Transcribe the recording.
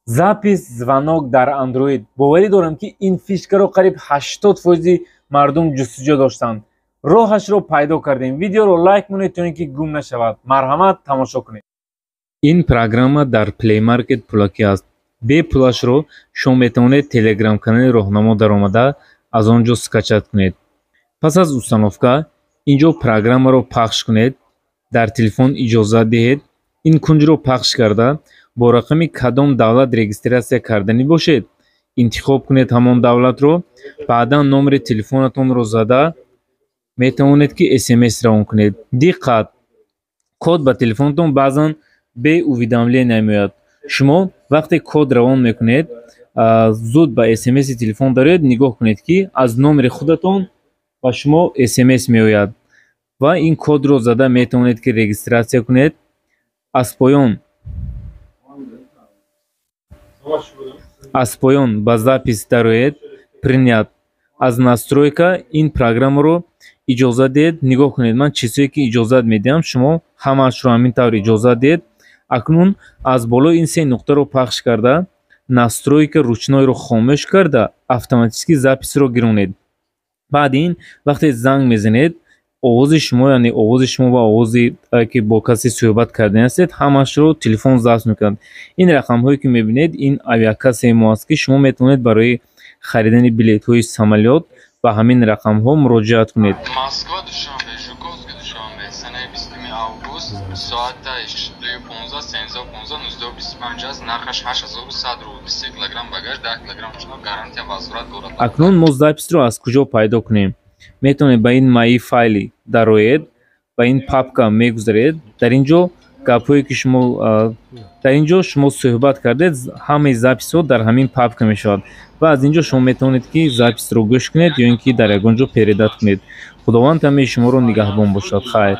Запись звонок дар Android. Боварӣ дорам, ки ин фишкаро қариб 80% мардум ҷустуҷӯ доштанд. Роҳашро пайдо кардем. Видеоро лайк монед, то ин ки гум нашавад. Марҳамат, тамошо кунед. Ин программа дар Play Market пулакӣ аст. Бепулашро шумо метавонед Телеграм-канали Роҳнамо даромада, аз он ҷо скачать кунед. Пас аз установка ин ҷо программаро пахш кунед, дар телефон иҷозат диҳед. Ин кунҷро пахш карда, бо рақами кадом давлат регистрация карданӣ бошед, интихоб кунед ҳамон давлатро. Баъдан номери телефонатонро зада метавонед, ки СМС равон кунед. Диққат, код ба телефонатон баъзан бе уведомления меояд. Шумо вақте код равон мекунед, зуд ба СМСи телефон дароед, нигоҳ кунед, ки аз номери худатон ба шумо СМС меояд, ва ин кодро зада метавонед, ки регистрация кунед. Аз поён ба запись дароед, принять, аз настройка ин программаро иҷозат диҳед. Нигоҳ кунед, ман чизҳое ки иҷозат медиҳам, шумо ҳамаашро ҳамин тавр иҷозат диҳед. Акнун аз болои ин се нуқтаро пахш карда, настройка ручнойро хомӯш карда, автоматически записьро гиронед. Баъди ин вақте занг мезанед, овози шумо, яъне овози шумо ва овози ки бо касе суҳбат кардан ҳастед, ҳамаашро телефон запись мекунад. Ин рақамҳое ки мебинед, ин авиакассаи мо аст, ки шумо метавонед барои харидани билетҳои самолёт ба ҳамин рақамҳо муроҷиат кунед. Москва, Душанбе, Жуковский, Душанбе, санаи 20 август, соаташ 2:15, 13:15, 19:25 аст. Нархаш 8100 рубл, 23 килограмм багаж, 10 килограмм шумо, гарантия возврат дорад. Акнун мо записьро аз куҷо пайдо кунем? Метавонед ба ин «Мои файлы» дароед, ба ин папка мегузаред. Дар ин ҷо гапҳое ки шумо дар ин ҷо шумо суҳбат кардед, ҳамаи записҳо дар ҳамин папка мешавад ва аз ин ҷо шумо метавонед, ки записро гӯш кунед ё ин ки дар ягон ҷо передать кунед. Худованд ҳамаи шуморо нигаҳбон бошад. Хайр.